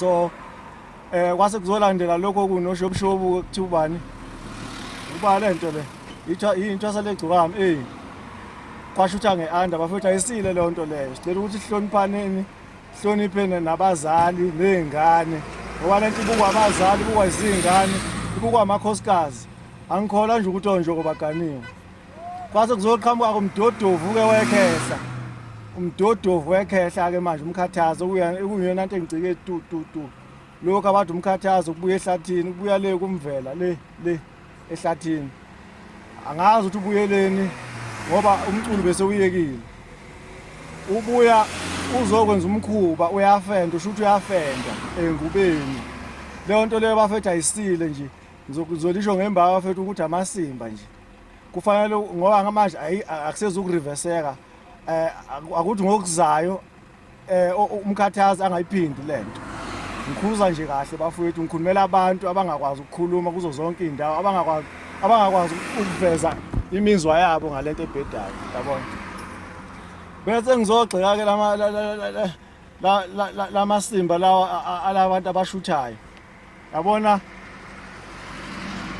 So kwase kuzolandela lokho kunoshobushobu kuthiwa ubani uba lento le ithiwa intwasa legcokama kwasho ukuthi ange-anda bafethu, ayisile leyo nto leyo. Sicela ukuthi sihloniphaneni, sihloniphene nabazali ney'ngane, ngoba le nto ibukwa abazali, ibukwa izingane, ibukwa amakhosikazi. Angikholwa nje ukuthi onjoko baganiwe. Kwase kuzoqhamuka kumdodovu-ke wekhehla, umdodovu wekhehla-ke manje umkhathazo okuyiyona nto engicike tu tu tu. Lokhu abathi umkhathazo kubuya ehlathini, kubuya le kumvela le le ehlathini. Angazi ukuthi ubuyeleni ngoba umculo bese uyekile. Ubuya uzokwenza umkhuba, uyafenda, usho ukuthi uyafenda engubeni. Leyo nto leyo bafethu ayisile nje. Ngizolisho ngembaba bafethu ukuthi amasimba nje. Kufanele ngoba manje akusezukuriveseka. Akuthi ngokuzayo umkhathazi angayiphindi lento. Ngikhuza nje kahle bafowethu, ngikhulumela abantu abangakwazi ukukhuluma kuzo zonke izindawo, abangakwazi ukuveza imizwa yabo ngalento ebhedayo, yabona. Bese ngizogxeka ke lamasimba lawa alabantu abashuthayo, yabona.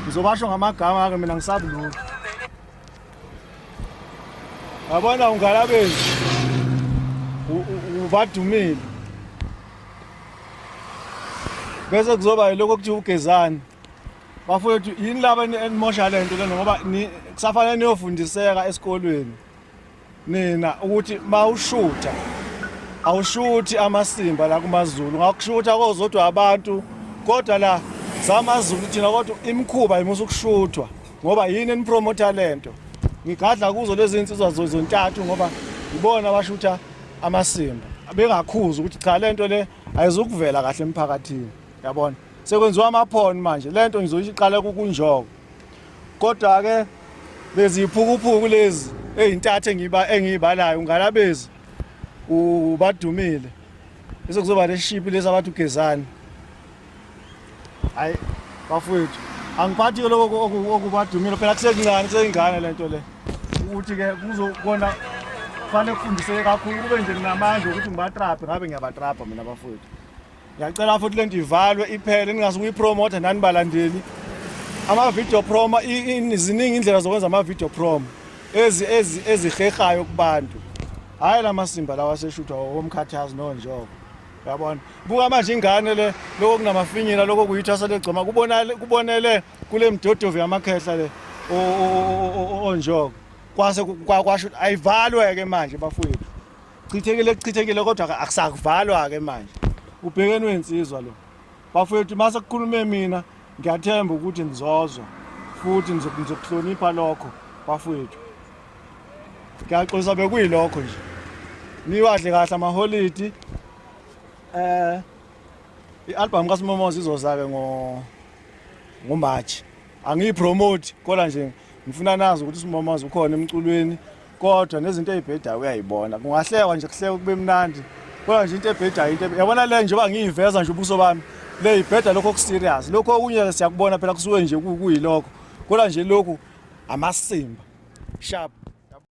Ngizobasho ngamagama ke mina, ngisabi lutho. Yabona ungalabezi ubadumile, bese kuzoba yilokho okuthiwa ugezani. Bafowethu, yini laba enimosha lento lena? Ngoba kusafanele niyofundiseka esikolweni nina ukuthi mawushutha awushuthi amasimba la kumaZulu, ngakushutha kozodwa abantu, kodwa la samaZulu thina, kodwa imikhuba imusa ukushuthwa ngoba yini enipromotha lento. Ngigadla kuzo lezi insizwa zontathu ngoba ngibona abashutha amasimba bengakhuza ukuthi cha, lento le ayizukuvela kahle emphakathini, yabona. Sekwenziwa amaphoni manje, lento ngizoyiqala kukunjoko. Kodwa ke lezi iphukuphuku lezi ezintathu engiyibalayo, ungalabezi ubadumile, bese kuzoba leshipi lesi abathi ugezani. Hayi bafowethu, angiphathi lokho okubadumile phela, kusekuncane, kuseyingane lento le, ukuthi ke kuzokona kufanele kufundiseke kakhulu, kube nje nginamandla ukuthi ngibatraphe, ngabe ngiyabatrapha mina bafowethu. Ngiyacela futhi lento ivalwe iphele, ningase ukuyipromotha nani balandeli. Ama-video promo, ziningi indlela zokwenza ama-video promo ezihehayo kubantu, hhayi la masimba lawa aseshuthwa omkhathazi nonjoko, uyabona. Buka manje ingane le, lokho kunamafinyila, lokho kuyithwasa legcoma, kubonele kule mdodovu yamakhehla le onjoko, kwase kwasho ayivalwe-ke manje bafowethu. Chithekile, kuchithekile, kodwa akusakuvalwa-ke manje, ubhekene wensizwa lo. Bafowethu, mase kukhulume mina, ngiyathemba ukuthi nizozwa futhi nizokuhlonipha lokho bafowethu. Ngiyaxolisa, bekuyilokho nje. Niwadle kahle amaholidi. I-album kaSimomozi izoza-ke ngoMarch. Angiyipromote kodwa nje ngifuna nazi ukuthi uSimomozi ukhona emculweni, kodwa nezinto ey'bhedayo uyayibona. Kungahlekwa nje, kuhlekwe kube mnandi, kodwa nje into ebhedayo into yabona le, njengoba ngiyiveza nje ubuso bami le ibheda, lokho okuserious, lokho okunye siyakubona phela kusuke nje kuyilokho, kodwa nje lokhu amasimba sharp.